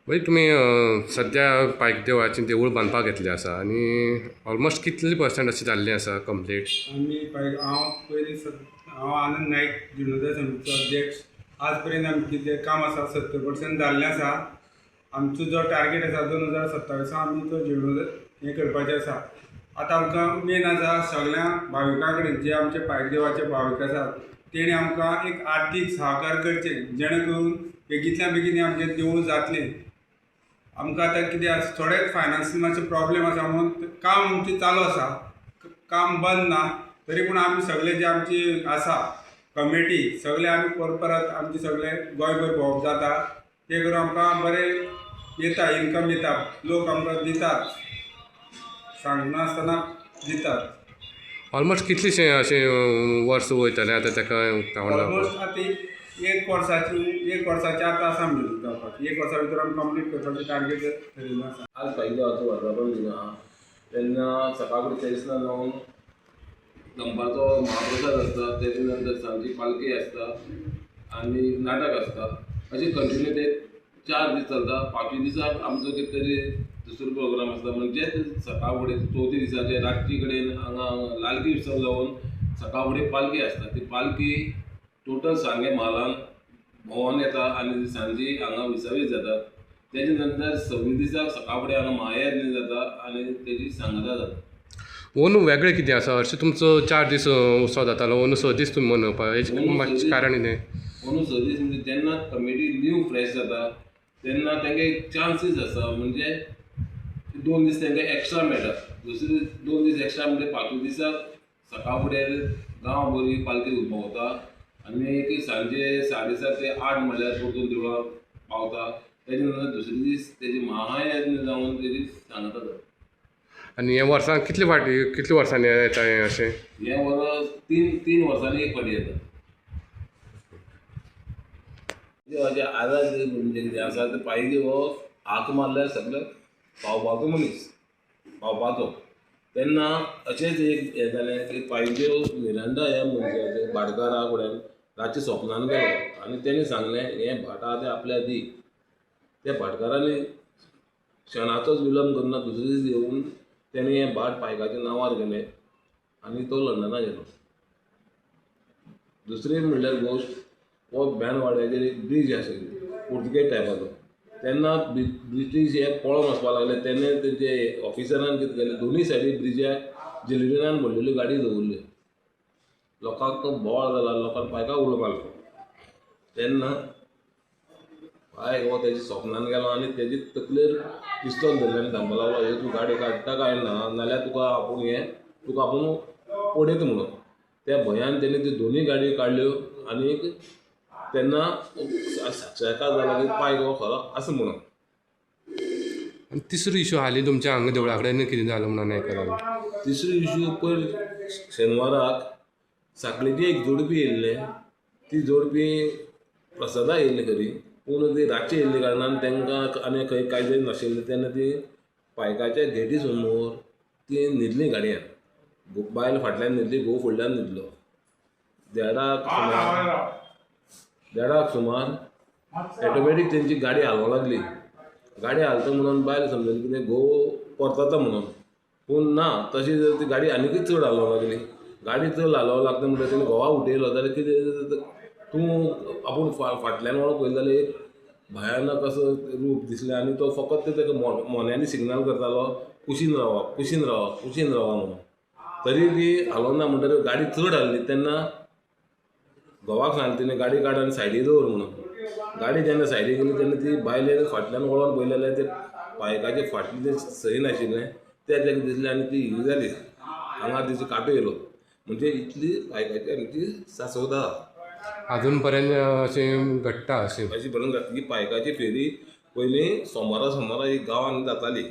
मागीर तुमी सद्या पायक देवळाचें देवूळ बांदपाक घेतलें आसा आनी ऑलमोस्ट कितले पर्संट अशें जाल्लें आसा कंप्लीट? आमी हांव पयलीं हांव आनंद नायक, जिर्णोद्धार समितीचो अध्यक्ष. आज पर्यंत आमचें जें काम आसा 70% जाल्लें आसा. आमचो जो टार्गेट आसा 2027 आमी तो जिर्णोद्धार हें करपाचें आसा. आतां आमकां मेन आसा सगळ्या भाविकां कडेन, जे आमचे पायक देवाचे भावीक आसात तेणी आमकां एक आर्थीक सहकार करचें, जेणे करून बेगींतल्या बेगीन आमचें देवूळ जातलें. आमकां आतां कितें आसा, थोडे फायनान्स मातशे प्रॉब्लेम आसा म्हणून काम आमचें चालू आसा, काम बंद ना. तरी पूण आमी सगळे जे आमची आसा कमिटी सगळे आमी परत परत आमचे सगळे गोंयभर भोंवप जाता, ते करून आमकां बरें येता, इनकम येता, लोक आमकां दितात, सांगनासतना दितात. ऑलमोस्ट कितलेशें अशें वर्स वयतलें आतां ताका उक्तावण जावपाक? ऑलमोस्ट आतां एक वर्साची, एक वर्साच्या आतां आसा आमगेलें जावपाक. एक वर्सा भितर आमी कंप्लीट करपाचें टार्गेट थरयल्लें आसा. आज पायक देवाचो वर्धापन दिन आहा तेन्ना सकाळ फुडें तेजना जावन दनपारचो महाप्रसाद आसता, तेजे नंतर सांजची पालखी आसता आनी नाटक आसता. अशें कंटिन्यू ते 4 दीस चलता. पांचव्या दिसा आमचो कितें तरी दुसरो प्रोग्राम आसता, म्हणजे सकाळ फुडें चवथी दिसाचे रातचे कडेन हांगा लालकी उत्सव जावन सकाळ फुडें पालखी आसता. ती पालखी टोटल सांगे म्हालान भोंवन येता आनी सांजे हांगा विसावीस जाता. तेजे नंतर 26 दिसाक सकाळ फुडें हांगा महायज्ञ जाता आनी तेजी सांगता जाता. अंदू वेगळें कितें आसा? हरशीं तुमचो 4 दीस उत्सव जातालो, अंदू 6 दीस तुमी मनोवपाक हेजें मातशें कारण कितें? अंदू 6 दीस म्हणजे जेन्ना कमिटी न्यू फ्रेश जाता तेन्ना तांकां एक चान्सीस आसा, म्हणजे 2 दीस तांकां एक्स्ट्रा मेळटा. दुसरे 2 दीस एक्स्ट्रा म्हणजे पांचव्या दिसाक सकाळ फुडें गांव बरी पालखी भोंवता आनी एक सांजे 7:30 ते 8 म्हणल्यार परतून देवळाक पावता. तेजे नंतर दुसरे दीस तेजी महायज्ञ जावन तेजी सांगता जाता. आनी हे वर्सां कितले फावटी, कितले वर्सांनी येता हें अशें? हें वर्स 3 वर्सांनी एक फावटी येता. देवाचे आदार म्हणजे कितें आसा ते पायी हो हाक मारल्यार सगळे पावपाचो मनीस पावपाचो. तेन्ना अशेंच एक हें जालें की पायदेव मिरांडा ह्या मनशाचे भाटकारा फुड्यान रातचे स्वप्नान गेलो आनी तेणें सांगलें हें भाट आहा तें आपल्या दी. त्या भाटकारांनी क्षणाचोच विलंब करना दुसरे दीस येवन तेणें हें भाट पायकाच्या नांवार गेलें आनी तो लंडना गेलो. दुसरी म्हणल्यार गोश्ट, हो बेनवाड्याचेर एक ब्रिज आशिल्ली पुर्तुगेज टायपाचो. तेन्ना ब्रिटीश हे पळोवन वचपाक लागले तेन्ना तेंचे ऑफिसरान कितें केलें, दोनूय सायडी ब्रिजाक जिलेटिनान भरलेल्यो गाडी दवरल्यो. लोकांक तो बोवाळ जाला, लोकांक पायकाक उलो मारलो. तेन्ना पायक हो तेज्या स्वप्नान गेलो आनी तेजे तकलेर पिस्तोल धरलें आनी सांगपाक लागलो, हे तूं गाडी काडटा काय ना, नाल्यार तुका आपूण हें तुका आपूण उडयता म्हणून. त्या भंयान तेणी त्यो दोनूय गाडयो काडल्यो आनी तेन्ना साक्षात्कार जाला की पायक हो खरो आसा म्हणून. आनी तिसरो इशू हालीं तुमच्या हांगा देवळा कडेन कितें जालो म्हणून आयकलां? तिसरो इशू पयर शेनवाराक साखळेचें एक जोडपी येयल्लें. ती जोडपी प्रसादा येयल्ली खरी, पूण ती रातची येयल्ली कारणान तांकां आनी खंय कांय नाशिल्लें. तेन्ना ती पायकाच्या गेटी समोर ती न्हिदली गाडयेन, बायल फाटल्यान न्हिदली, घोव फुडल्यान न्हिदलो. देडाक सुमार ऑटोमॅटीक तेंची गाडी हालोवंक लागली. गाडी हालता म्हणून बायल समजली कितें घोव परतता म्हणून, पूण ना, तशी जर ती गाडी आनीकय चड हालोवंक लागली. गाडी चड हालोवंक लागता म्हणटकीर तेणें घोवाक उठयलो जाल्यार कितें तूं आपूण फाटल्यान वळोन पळयलें जाल्यार एक भयानक असो रूप दिसलें आनी तो फकत ते ताका मोन्यांनी सिग्नल करतालो, कुशीन रावा, कुशीन रावा, कुशीन रावा म्हणून. तरी ती हालोवना म्हणटकीर गाडी चड हाल्ली. तेन्ना घोवाक सांगलें तिणें गाडी काड आनी सायडी दवर म्हणून. गाडी जेन्ना सायडीक गेली तेन्ना ती बायलेन फाटल्यान वळोन पळयलें जाल्यार ते पायकाचे फाटलें जें सैन आशिल्लें तें ताका दिसलें आनी ती ही जाली, हांगा तिचो कांटो येयलो. म्हणजे इतली पायकाची आमची सासवता. आजून पर्यंत अशें घडटा अशें? अशें म्हणून ही पायकाची फेरी पयलीं सोमारा सोमारा ही गांवांत जाताली.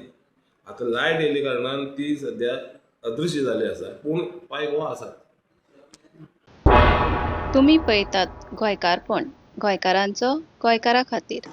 आतां लायट येयल्ले कारणान ती सद्या अदृश्य जाल्ली आसा, पूण पायक हो आसा. तुमी पळयतात गोंयकारपण, गोंयकारांचो गोंयकारा खातीर.